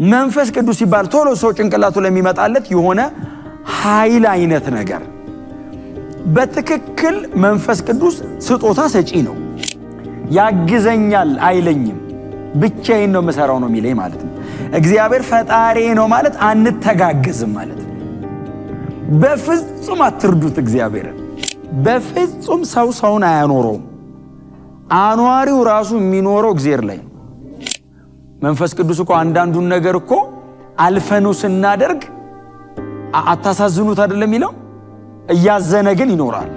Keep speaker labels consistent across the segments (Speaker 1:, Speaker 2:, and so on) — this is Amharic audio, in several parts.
Speaker 1: መንፈስ ቅዱስ ሲባል ቶሎ ሰው ጭንቅላቱ ላይ የሚመጣለት የሆነ ኃይል አይነት ነገር። በትክክል መንፈስ ቅዱስ ስጦታ ሰጪ ነው። ያግዘኛል አይለኝም። ብቻዬን ነው የምሰራው ነው የሚለኝ ማለት ነው። እግዚአብሔር ፈጣሪ ነው ማለት አንተጋገዝም ማለት ነው። በፍጹም አትርዱት እግዚአብሔርን። በፍጹም ሰው ሰውን አያኖረውም። አኗሪው ራሱ የሚኖረው እግዚአብሔር ላይ ነው። መንፈስ ቅዱስ እኮ አንዳንዱን ነገር እኮ አልፈነው ስናደርግ አታሳዝኑት አይደለም የሚለው፣ እያዘነ ግን ይኖራል።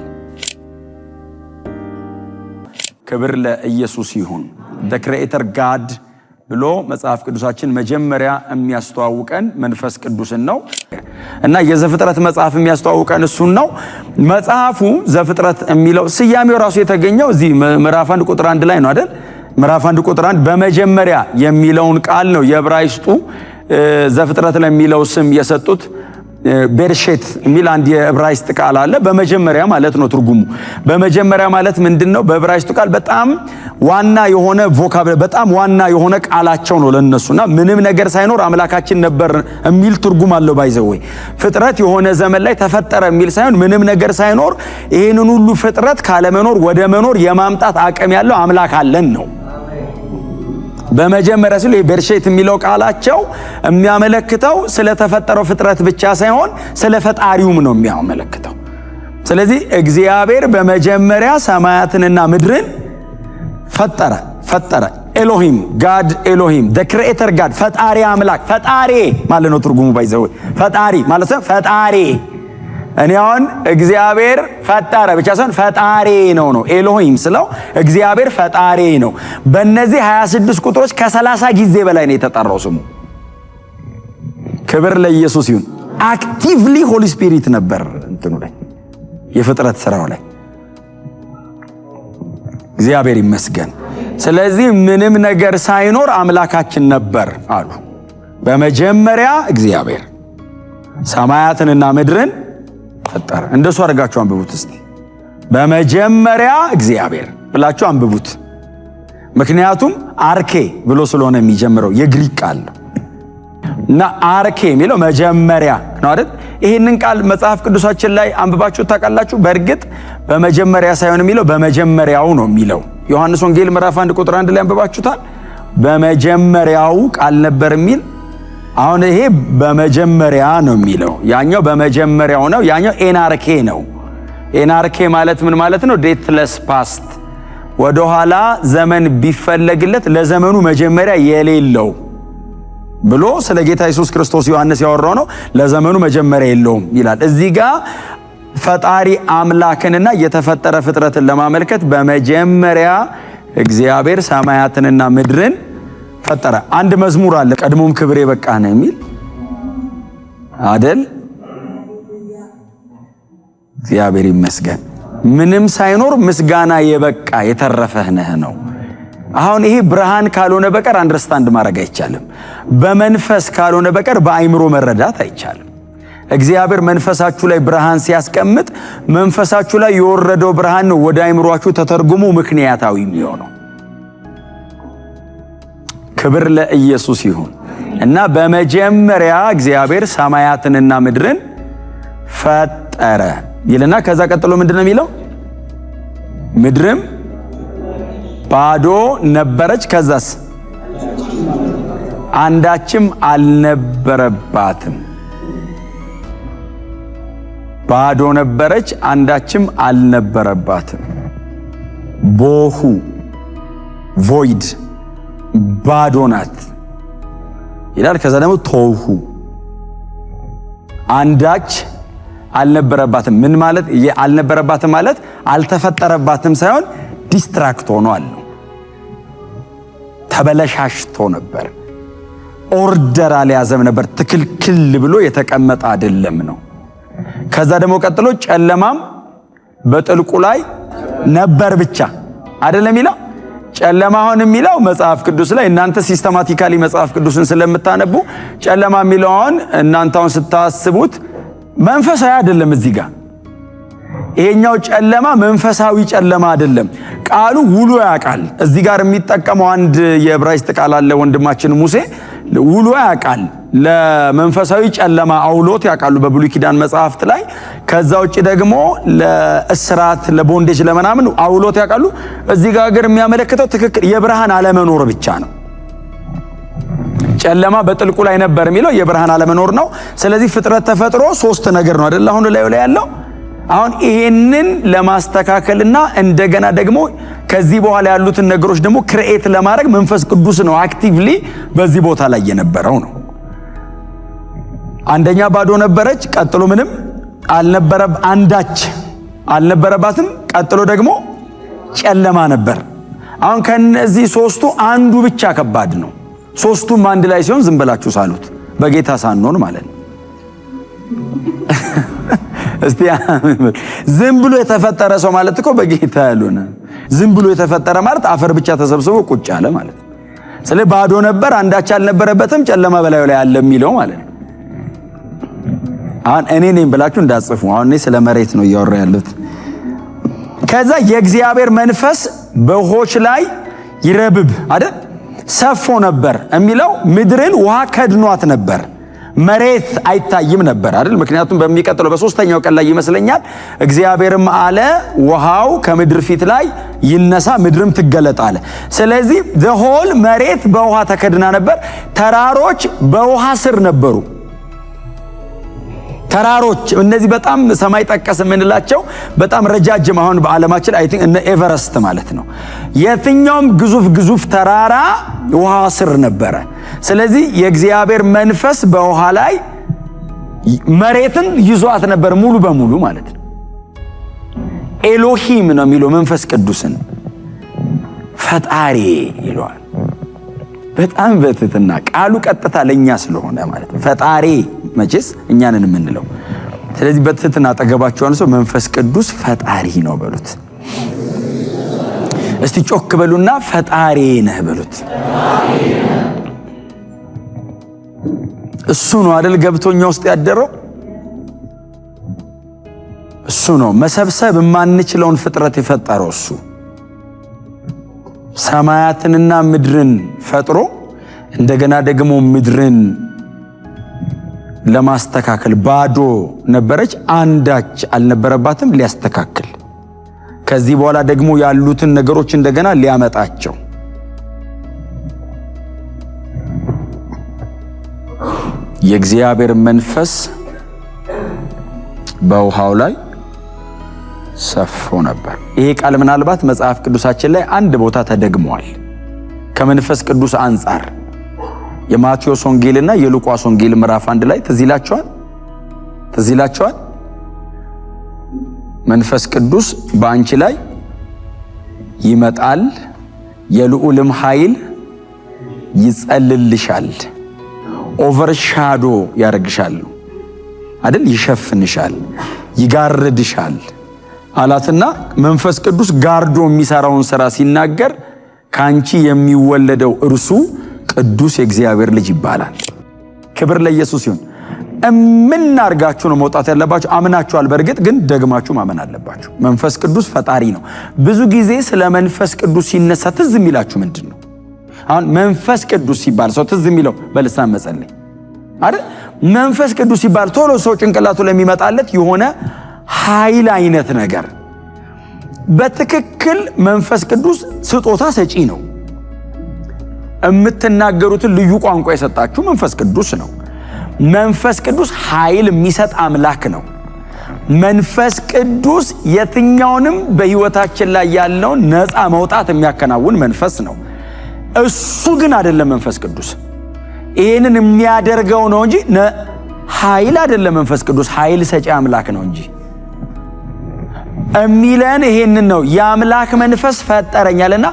Speaker 1: ክብር ለኢየሱስ ይሁን። The creator God ብሎ መጽሐፍ ቅዱሳችን መጀመሪያ የሚያስተዋውቀን መንፈስ ቅዱስን ነው እና የዘፍጥረት መጽሐፍ የሚያስተዋውቀን እሱን ነው። መጽሐፉ ዘፍጥረት የሚለው ስያሜው ራሱ የተገኘው እዚህ ምዕራፍ 1 ቁጥር 1 ላይ ነው አይደል? ምዕራፍ 1 ቁጥር 1 በመጀመሪያ የሚለውን ቃል ነው የዕብራይስጡ ዘፍጥረት ለሚለው ስም የሰጡት። ቤርሼት የሚል አንድ የዕብራይስጥ ቃል አለ። በመጀመሪያ ማለት ነው ትርጉሙ። በመጀመሪያ ማለት ምንድን ነው? በዕብራይስጡ ቃል በጣም ዋና የሆነ vocabulary፣ በጣም ዋና የሆነ ቃላቸው ነው ለነሱና ምንም ነገር ሳይኖር አምላካችን ነበር የሚል ትርጉም አለው። By the way፣ ፍጥረት የሆነ ዘመን ላይ ተፈጠረ የሚል ሳይሆን ምንም ነገር ሳይኖር ይህንን ሁሉ ፍጥረት ካለመኖር ወደ መኖር የማምጣት አቅም ያለው አምላክ አለን ነው። በመጀመሪያ ሲሉ ቤርሼት የሚለው ቃላቸው የሚያመለክተው ስለተፈጠረው ፍጥረት ብቻ ሳይሆን ስለ ፈጣሪውም ነው የሚያመለክተው። ስለዚህ እግዚአብሔር በመጀመሪያ ሰማያትንና ምድርን ፈጠረ ፈጠረ። ኤሎሂም God፣ ኤሎሂም the creator God፣ ፈጣሪ አምላክ፣ ፈጣሪ ማለት ነው ትርጉሙ። By the way፣ ፈጣሪ ማለት ነው ፈጣሪ። እኔ አሁን እግዚአብሔር ፈጠረ ብቻ ሳይሆን ፈጣሪ ነው ነው። ኤሎሂም ስለው እግዚአብሔር ፈጣሪ ነው። በእነዚህ 26 ቁጥሮች ከ30 ጊዜ በላይ ነው የተጠራው ስሙ። ክብር ለኢየሱስ ይሁን። Actively Holy Spirit ነበር እንትኑ ላይ፣ የፍጥረት ስራው ላይ። እግዚአብሔር ይመስገን። ስለዚህ ምንም ነገር ሳይኖር አምላካችን ነበር አሉ። በመጀመሪያ እግዚአብሔር ሰማያትንና ምድርን ፈጠረ። እንደሱ አድርጋችሁ አንብቡት እስቲ። በመጀመሪያ እግዚአብሔር ብላችሁ አንብቡት። ምክንያቱም አርኬ ብሎ ስለሆነ የሚጀምረው፣ የግሪክ ቃል ነው እና አርኬ የሚለው መጀመሪያ ነው አይደል? ይህንን ቃል መጽሐፍ ቅዱሳችን ላይ አንብባችሁ ታውቃላችሁ? በእርግጥ በመጀመሪያ ሳይሆን የሚለው በመጀመሪያው ነው የሚለው። ዮሐንስ ወንጌል ምዕራፍ 1 ቁጥር 1 ላይ አንብባችሁታል። በመጀመሪያው ቃል ነበር የሚል። አሁን ይሄ በመጀመሪያ ነው የሚለው፣ ያኛው በመጀመሪያው ነው። ያኛው ኤናርኬ ነው። ኤናርኬ ማለት ምን ማለት ነው? Dateless past፣ ወደኋላ ዘመን ቢፈለግለት ለዘመኑ መጀመሪያ የሌለው ብሎ ስለ ጌታ ኢየሱስ ክርስቶስ ዮሐንስ ያወራው ነው። ለዘመኑ መጀመሪያ የለውም ይላል። እዚህ ጋር ፈጣሪ አምላክንና የተፈጠረ ፍጥረትን ለማመልከት በመጀመሪያ እግዚአብሔር ሰማያትንና ምድርን ፈጠረ። አንድ መዝሙር አለ፣ ቀድሞም ክብር የበቃህ ነው የሚል አደል? እግዚአብሔር ይመስገን። ምንም ሳይኖር ምስጋና የበቃ የተረፈህ ነህ ነው። አሁን ይሄ ብርሃን ካልሆነ በቀር understand ማድረግ አይቻልም። በመንፈስ ካልሆነ በቀር በአይምሮ መረዳት አይቻልም። እግዚአብሔር መንፈሳችሁ ላይ ብርሃን ሲያስቀምጥ መንፈሳችሁ ላይ የወረደው ብርሃን ነው ወደ አይምሯችሁ ተተርጉሞ ምክንያታዊ የሚሆነው። ክብር ለኢየሱስ ይሁን እና በመጀመሪያ እግዚአብሔር ሰማያትንና ምድርን ፈጠረ ይልና ከዛ ቀጥሎ ምንድን ነው የሚለው? ምድርም ባዶ ነበረች፣ ከዛስ አንዳችም አልነበረባትም። ባዶ ነበረች፣ አንዳችም አልነበረባትም። ቦሁ፣ void፣ ባዶ ናት ይላል። ከዛ ደግሞ ቶሁ፣ አንዳች አልነበረባትም። ምን ማለት? አልነበረባትም ማለት አልተፈጠረባትም ሳይሆን destruct ሆኗል ነው። ተበለሻሽቶ ነበር። Order አልያዘም ነበር። ትክልክል ብሎ የተቀመጠ አይደለም ነው። ከዛ ደግሞ ቀጥሎ ጨለማም በጥልቁ ላይ ነበር ብቻ አይደለም የሚለው። ጨለማ አሁን የሚለው መጽሐፍ ቅዱስ ላይ እናንተ systematically መጽሐፍ ቅዱስን ስለምታነቡ ጨለማ የሚለው አሁን እናንተ አሁን ስታስቡት መንፈሳዊ አይደለም። እዚህ ጋር ይሄኛው ጨለማ መንፈሳዊ ጨለማ አይደለም። ቃሉ ውሎ ያውቃል። እዚህ ጋር የሚጠቀመው አንድ የዕብራይስጥ ቃል አለ ወንድማችን ሙሴ። ውሎ ያውቃል። ለመንፈሳዊ ጨለማ አውሎት ያውቃሉ በብሉይ ኪዳን መጽሐፍት ላይ። ከዛ ውጭ ደግሞ ለእስራት፣ ለ bondage፣ ለምናምን አውሎት ያውቃሉ። እዚህ ጋር ግን የሚያመለክተው ትክክል የብርሃን አለመኖር ብቻ ነው። ጨለማ በጥልቁ ላይ ነበር የሚለው የብርሃን አለመኖር ነው። ስለዚህ ፍጥረት ተፈጥሮ ሶስት ነገር ነው አይደል? አሁን ላዩ ላይ ያለው አሁን ይሄንን ለማስተካከልና እንደገና ደግሞ ከዚህ በኋላ ያሉትን ነገሮች ደግሞ create ለማድረግ መንፈስ ቅዱስ ነው actively በዚህ ቦታ ላይ የነበረው ነው። አንደኛ ባዶ ነበረች፣ ቀጥሎ ምንም አልነበረ፣ አንዳች አልነበረባትም። ቀጥሎ ደግሞ ጨለማ ነበር። አሁን ከነዚህ ሶስቱ አንዱ ብቻ ከባድ ነው። ሶስቱም አንድ ላይ ሲሆን ዝም ብላችሁ ሳሉት፣ በጌታ ሳንሆን ማለት ነው። እስቲ ዝም ብሎ የተፈጠረ ሰው ማለት እኮ በጌታ ያልሆነ፣ ዝም ብሎ የተፈጠረ ማለት አፈር ብቻ ተሰብስቦ ቁጭ አለ ማለት ነው። ስለዚህ ባዶ ነበር፣ አንዳች አልነበረበትም፣ ጨለማ በላዩ ላይ አለ የሚለው ማለት ነው። አሁን እኔ ነኝ ብላችሁ እንዳትጽፉ። አሁን እኔ ስለ መሬት ነው እያወራ ያለሁት። ከዛ የእግዚአብሔር መንፈስ በውሆች ላይ ይረብብ አይደል ሰፎ ነበር የሚለው ምድርን ውሃ ከድኗት ነበር። መሬት አይታይም ነበር አይደል? ምክንያቱም በሚቀጥለው በሶስተኛው ቀን ላይ ይመስለኛል እግዚአብሔርም አለ ውሃው ከምድር ፊት ላይ ይነሳ ምድርም ትገለጥ አለ። ስለዚህ the whole መሬት በውሃ ተከድና ነበር። ተራሮች በውሃ ስር ነበሩ። ተራሮች እነዚህ በጣም ሰማይ ጠቀስ የምንላቸው በጣም ረጃጅም አሁን በዓለማችን I think እነ ኤቨረስት ማለት ነው። የትኛውም ግዙፍ ግዙፍ ተራራ ውሃ ስር ነበረ። ስለዚህ የእግዚአብሔር መንፈስ በውሃ ላይ መሬትን ይዟት ነበር ሙሉ በሙሉ ማለት ነው። ኤሎሂም ነው የሚለው መንፈስ ቅዱስን ፈጣሪ ይለዋል። በጣም በትህትና ቃሉ ቀጥታ ለእኛ ስለሆነ ማለት ነው። ፈጣሪ መቼስ እኛንን የምንለው። ስለዚህ በትህትና አጠገባችሁ ሰው መንፈስ ቅዱስ ፈጣሪ ነው በሉት። እስቲ ጮክ በሉና ፈጣሪ ነህ በሉት። እሱ ነው አይደል ገብቶኛ ውስጥ ያደረው እሱ ነው። መሰብሰብ የማንችለውን ፍጥረት የፈጠረው እሱ ሰማያትንና ምድርን ፈጥሮ እንደገና ደግሞ ምድርን ለማስተካከል ባዶ ነበረች፣ አንዳች አልነበረባትም፣ ሊያስተካክል ከዚህ በኋላ ደግሞ ያሉትን ነገሮች እንደገና ሊያመጣቸው የእግዚአብሔር መንፈስ በውሃው ላይ ሰፎ ነበር። ይሄ ቃል ምናልባት መጽሐፍ ቅዱሳችን ላይ አንድ ቦታ ተደግሟል። ከመንፈስ ቅዱስ አንጻር የማቴዎስ ወንጌልና የሉቃስ ወንጌል ምዕራፍ 1 ላይ ትዝ ይላችኋል? ትዝ ይላችኋል? መንፈስ ቅዱስ በአንቺ ላይ ይመጣል፣ የልዑልም ኃይል ይጸልልሻል፣ overshadow ያደርግሻል አይደል? ይሸፍንሻል፣ ይጋርድሻል አላትና መንፈስ ቅዱስ ጋርዶ የሚሰራውን ስራ ሲናገር ካንቺ የሚወለደው እርሱ ቅዱስ የእግዚአብሔር ልጅ ይባላል። ክብር ለኢየሱስ ይሁን። እምናርጋችሁ ነው መውጣት ያለባችሁ። አምናችኋል፣ በእርግጥ ግን ደግማችሁ ማመን አለባችሁ። መንፈስ ቅዱስ ፈጣሪ ነው። ብዙ ጊዜ ስለ መንፈስ ቅዱስ ሲነሳ ትዝ የሚላችሁ ምንድን ነው? አሁን መንፈስ ቅዱስ ሲባል ሰው ትዝ የሚለው በልሳን መጸለይ አይደል? መንፈስ ቅዱስ ሲባል ቶሎ ሰው ጭንቅላቱ ላይ የሚመጣለት የሆነ ኃይል አይነት ነገር። በትክክል መንፈስ ቅዱስ ስጦታ ሰጪ ነው። የምትናገሩትን ልዩ ቋንቋ የሰጣችሁ መንፈስ ቅዱስ ነው። መንፈስ ቅዱስ ኃይል የሚሰጥ አምላክ ነው። መንፈስ ቅዱስ የትኛውንም በሕይወታችን ላይ ያለውን ነፃ መውጣት የሚያከናውን መንፈስ ነው። እሱ ግን አይደለም መንፈስ ቅዱስ ይህንን የሚያደርገው ነው እንጂ ኃይል አይደለም። መንፈስ ቅዱስ ኃይል ሰጪ አምላክ ነው እንጂ የሚለን ይሄንን ነው። የአምላክ መንፈስ ፈጠረኛልና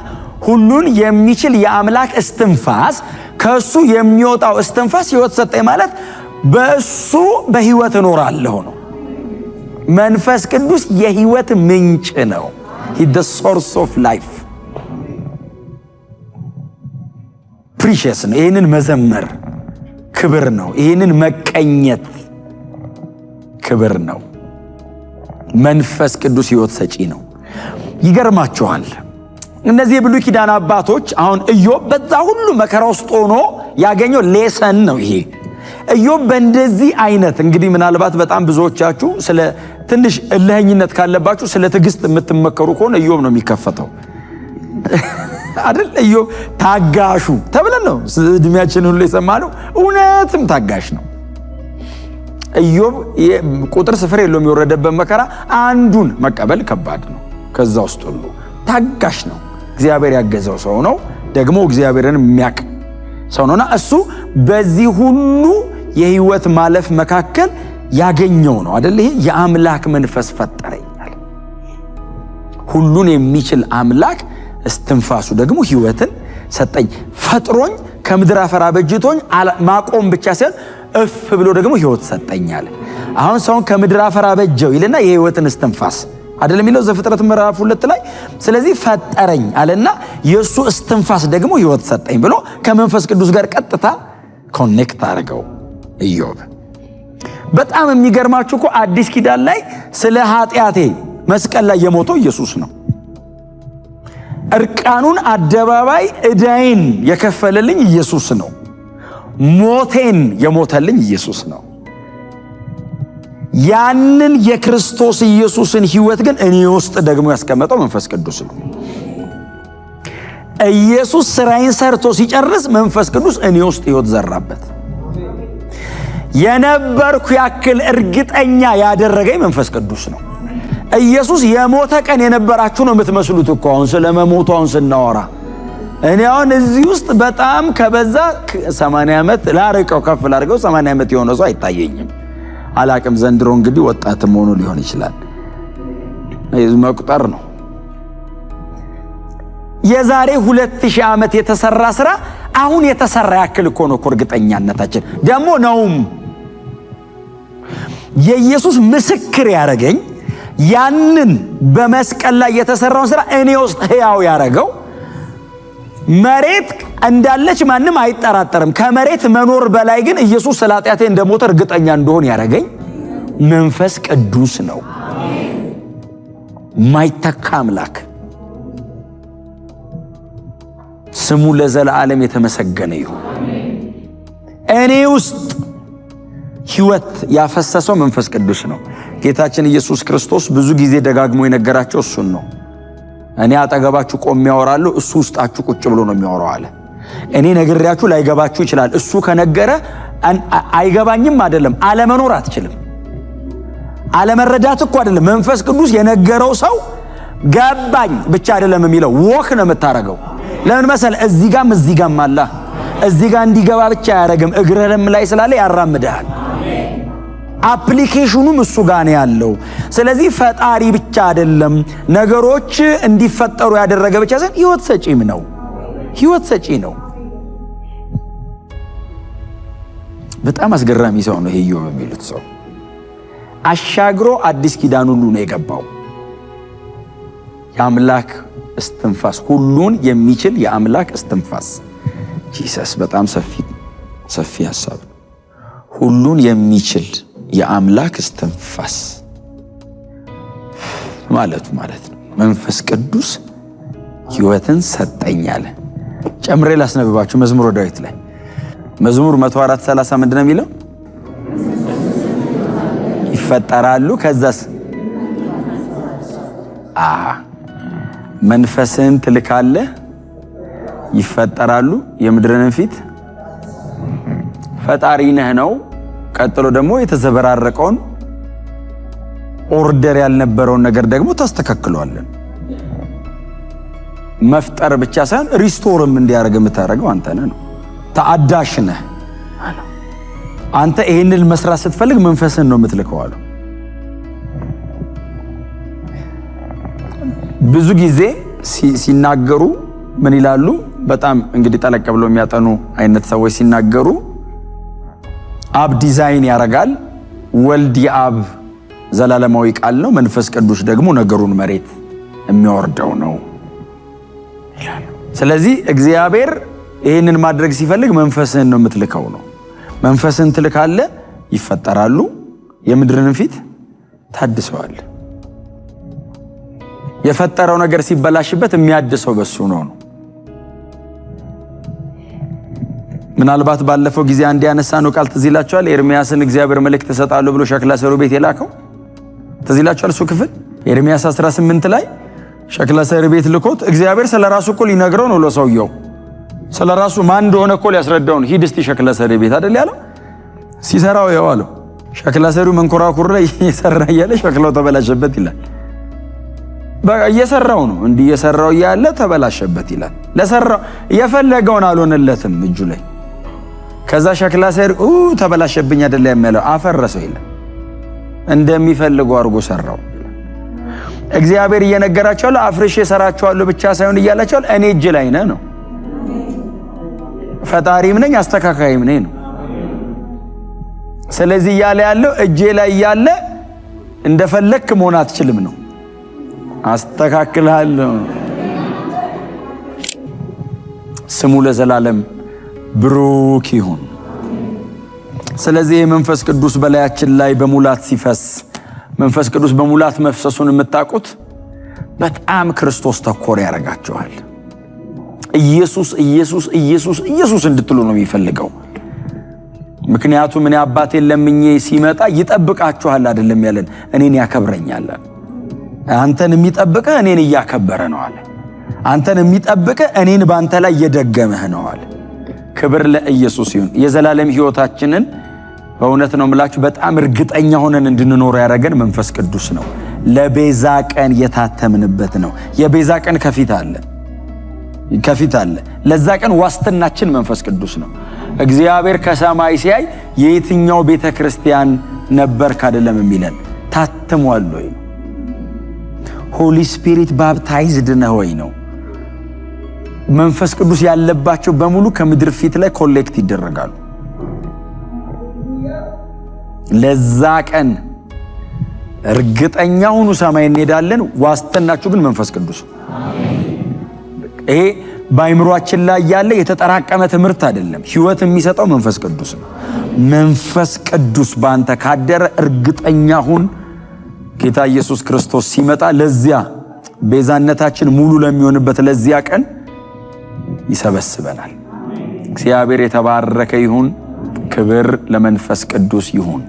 Speaker 1: ሁሉን የሚችል የአምላክ እስትንፋስ ከእሱ የሚወጣው እስትንፋስ ሕይወት ሰጠኝ ማለት በእሱ በሕይወት እኖራለሁ ነው። መንፈስ ቅዱስ የሕይወት ምንጭ ነው። He the source of life precious ነው። ይህንን መዘመር ክብር ነው። ይህንን መቀኘት ክብር ነው። መንፈስ ቅዱስ ሕይወት ሰጪ ነው። ይገርማችኋል። እነዚህ የብሉይ ኪዳን አባቶች አሁን ኢዮብ በዛ ሁሉ መከራ ውስጥ ሆኖ ያገኘው lesson ነው ይሄ። ኢዮብ በእንደዚህ አይነት እንግዲህ ምናልባት በጣም ብዙዎቻችሁ ስለ ትንሽ እልህኝነት ካለባችሁ ስለ ትዕግስት የምትመከሩ ከሆነ ኢዮብ ነው የሚከፈተው አይደል? ኢዮብ ታጋሹ ተብለን ነው እድሜያችን ሁሉ የሰማነው። እውነትም ታጋሽ ነው ኢዮብ። ቁጥር ስፍር የለውም የወረደበት መከራ። አንዱን መቀበል ከባድ ነው። ከዛ ውስጥ ሁሉ ታጋሽ ነው። እግዚአብሔር ያገዘው ሰው ነው። ደግሞ እግዚአብሔርን የሚያውቅ ሰው ነውና እሱ በዚህ ሁሉ የህይወት ማለፍ መካከል ያገኘው ነው አይደል? ይሄ የአምላክ መንፈስ ፈጠረኛል። ሁሉን የሚችል አምላክ እስትንፋሱ ደግሞ ህይወትን ሰጠኝ። ፈጥሮኝ ከምድር አፈር አበጅቶኝ ማቆም ብቻ ሳይሆን እፍ ብሎ ደግሞ ህይወት ሰጠኛል። አሁን ሰውን ከምድር አፈር አበጀው ይልና የህይወትን እስትንፋስ አይደለም የሚለው ዘፍጥረት ምዕራፍ 2 ላይ። ስለዚህ ፈጠረኝ አለና የእሱ እስትንፋስ ደግሞ ህይወት ሰጠኝ ብሎ ከመንፈስ ቅዱስ ጋር ቀጥታ connect አድርገው ኢዮብ። በጣም የሚገርማችሁ እኮ አዲስ ኪዳን ላይ ስለ ኃጢአቴ መስቀል ላይ የሞተው ኢየሱስ ነው። እርቃኑን አደባባይ ዕዳዬን የከፈለልኝ ኢየሱስ ነው። ሞቴን የሞተልኝ ኢየሱስ ነው። ያንን የክርስቶስ ኢየሱስን ህይወት ግን እኔ ውስጥ ደግሞ ያስቀመጠው መንፈስ ቅዱስ ነው። ኢየሱስ ስራዬን ሰርቶ ሲጨርስ መንፈስ ቅዱስ እኔ ውስጥ ህይወት ዘራበት። የነበርኩ ያክል እርግጠኛ ያደረገኝ መንፈስ ቅዱስ ነው። ኢየሱስ የሞተ ቀን የነበራችሁ ነው የምትመስሉት እኮ አሁን ስለመሞቱ አሁን ስናወራ። እኔ አሁን እዚህ ውስጥ በጣም ከበዛ 80 ዓመት ላርቀው ከፍ ላርገው 80 ዓመት የሆነ ሰው አይታየኝም። አላቅም። ዘንድሮ እንግዲህ ወጣትም ሆኖ ሊሆን ይችላል። መቁጠር ነው። የዛሬ 2000 ዓመት የተሰራ ስራ አሁን የተሰራ ያክል እኮ ነው እኮ እርግጠኛነታችን ደግሞ ነውም። የኢየሱስ ምስክር ያደረገኝ ያንን በመስቀል ላይ የተሰራውን ስራ እኔ ውስጥ ሕያው ያደረገው መሬት እንዳለች ማንም አይጠራጠርም። ከመሬት መኖር በላይ ግን ኢየሱስ ስለ ኃጢአቴ እንደሞተ እርግጠኛ እንደሆን ያደረገኝ መንፈስ ቅዱስ ነው። ማይተካ አምላክ ስሙ ለዘላለም የተመሰገነ ይሁን። እኔ ውስጥ ሕይወት ያፈሰሰው መንፈስ ቅዱስ ነው። ጌታችን ኢየሱስ ክርስቶስ ብዙ ጊዜ ደጋግሞ የነገራቸው እሱን ነው። እኔ አጠገባችሁ ቆሜ ያወራለሁ፣ እሱ ውስጣችሁ ቁጭ ብሎ ነው የሚያወራው አለ። እኔ ነግሬያችሁ ላይገባችሁ ይችላል። እሱ ከነገረ አይገባኝም አይደለም፣ አለመኖር አትችልም። አለመረዳት እኮ አይደለም። መንፈስ ቅዱስ የነገረው ሰው ገባኝ ብቻ አይደለም የሚለው፣ walk ነው የምታረገው። ለምን መሰለ? እዚህ ጋም እዚህ ጋም አለ። እዚህ ጋር እንዲገባ ብቻ አያረግም፣ እግርህም ላይ ስላለ ያራምድሃል። Application ኑም እሱ ጋር ነው ያለው። ስለዚህ ፈጣሪ ብቻ አይደለም፣ ነገሮች እንዲፈጠሩ ያደረገ ብቻ ሳይሆን ሕይወት ሰጪም ነው። ሕይወት ሰጪ ነው። በጣም አስገራሚ ሰው ነው ይሄ ኢዮብ የሚሉት ሰው። አሻግሮ አዲስ ኪዳን ሁሉ ነው የገባው። የአምላክ እስትንፋስ፣ ሁሉን የሚችል የአምላክ እስትንፋስ Jesus። በጣም ሰፊ ሰፊ ሀሳብ ነው። ሁሉን የሚችል የአምላክ እስትንፋስ ማለቱ ማለት ነው። መንፈስ ቅዱስ ሕይወትን ሰጠኝ አለ። ጨምሬ ላስነብባችሁ መዝሙረ ዳዊት ላይ መዝሙር 104:30 ምንድን ነው የሚለው? ይፈጠራሉ ከዛስ መንፈስን ትልካለህ ይፈጠራሉ፣ የምድርንም ፊት ፈጣሪ ነህ ነው። ቀጥሎ ደግሞ የተዘበራረቀውን order ያልነበረውን ነገር ደግሞ ታስተካክለዋለን። መፍጠር ብቻ ሳይሆን restore ም እንዲያደርግ የምታደርገው አንተ ነህ ነው። ተአዳሽ ነህ አንተ። ይሄንን መስራት ስትፈልግ መንፈስህን ነው የምትልከው አሉ። ብዙ ጊዜ ሲናገሩ ምን ይላሉ? በጣም እንግዲህ ጠለቅ ብሎ የሚያጠኑ አይነት ሰዎች ሲናገሩ አብ ዲዛይን ያደርጋል፣ ወልድ የአብ ዘላለማዊ ቃል ነው፣ መንፈስ ቅዱስ ደግሞ ነገሩን መሬት የሚያወርደው ነው ይላሉ። ስለዚህ እግዚአብሔር ይህንን ማድረግ ሲፈልግ መንፈስህን ነው የምትልከው ነው። መንፈስህን ትልካለህ፣ ይፈጠራሉ፣ የምድርንም ፊት ታድሰዋል። የፈጠረው ነገር ሲበላሽበት የሚያድሰው በሱ ነው ነው። ምናልባት ባለፈው ጊዜ አንድ ያነሳነው ቃል ትዝ ይላችኋል። ኤርሚያስን እግዚአብሔር መልእክት እሰጣለሁ ብሎ ሸክላ ሰሪው ቤት የላከው ትዝ ይላችኋል። እሱ ክፍል ኤርሚያስ 18 ላይ ሸክላ ሰሪ ቤት ልኮት እግዚአብሔር ስለ ራሱ እኮ ሊነግረው ነው ለሰውየው፣ ስለ ራሱ ማን እንደሆነ እኮ ሊያስረዳው ነው። ሂድ እስቲ ሸክላ ሰሪ ቤት አይደል ያለው። ሲሰራው የዋለው ሸክላ ሰሪው መንኮራኩር ላይ እየሰራ እያለ ሸክላው ተበላሸበት ይላል። በቃ እየሰራው ነው፣ እንዲህ እየሰራው እያለ ተበላሸበት ይላል። ለሰራው የፈለገውን አልሆነለትም እጁ ላይ። ከዛ ሸክላ ሰሪ ተበላሸብኝ አይደል የሚለው፣ አፈረሰው ይላል። እንደሚፈልገው አድርጎ ሰራው። እግዚአብሔር እየነገራቸው ያለው አፍርሼ እሰራቸዋለሁ ብቻ ሳይሆን እያላቸው እኔ እጅ ላይ ነህ ነው። ፈጣሪም ነኝ አስተካካይም ነኝ ነው። ስለዚህ እያለ ያለው እጄ ላይ እያለ እንደፈለክ መሆን አትችልም ነው። አስተካክልሃለሁ። ስሙ ለዘላለም ብሩክ ይሁን። ስለዚህ የመንፈስ ቅዱስ በላያችን ላይ በሙላት ሲፈስ፣ መንፈስ ቅዱስ በሙላት መፍሰሱን የምታውቁት በጣም ክርስቶስ ተኮር ያደርጋችኋል። ኢየሱስ ኢየሱስ ኢየሱስ ኢየሱስ እንድትሉ ነው የሚፈልገው። ምክንያቱም እኔ አባቴን ለምኜ ሲመጣ ይጠብቃችኋል አይደለም ያለን፣ እኔን ያከብረኛል። አንተን የሚጠብቅህ እኔን እያከበረ ነው አለ። አንተን የሚጠብቅህ እኔን በአንተ ላይ እየደገመህ ነው አለ። ክብር ለኢየሱስ ይሁን። የዘላለም ሕይወታችንን በእውነት ነው የምላችሁ በጣም እርግጠኛ ሆነን እንድንኖር ያደረገን መንፈስ ቅዱስ ነው። ለቤዛ ቀን የታተምንበት ነው። የቤዛ ቀን ከፊት አለ፣ ከፊት አለ። ለዛ ቀን ዋስትናችን መንፈስ ቅዱስ ነው። እግዚአብሔር ከሰማይ ሲያይ የየትኛው ቤተ ክርስቲያን ነበርክ አይደለም የሚለን፣ ታትሟል ወይ ነው። Holy Spirit baptized ነህ ወይ ነው። መንፈስ ቅዱስ ያለባቸው በሙሉ ከምድር ፊት ላይ collect ይደረጋሉ። ለዛ ቀን እርግጠኛ ሁኑ፣ ሰማይ እንሄዳለን። ዋስትናችሁ ግን መንፈስ ቅዱስ። ይሄ በአይምሯችን ላይ ያለ የተጠራቀመ ትምህርት አይደለም። ሕይወት የሚሰጠው መንፈስ ቅዱስ ነው። መንፈስ ቅዱስ በአንተ ካደረ እርግጠኛ ሁን፣ ጌታ ኢየሱስ ክርስቶስ ሲመጣ ለዚያ ቤዛነታችን ሙሉ ለሚሆንበት ለዚያ ቀን ይሰበስበናል። እግዚአብሔር የተባረከ ይሁን። ክብር ለመንፈስ ቅዱስ ይሁን።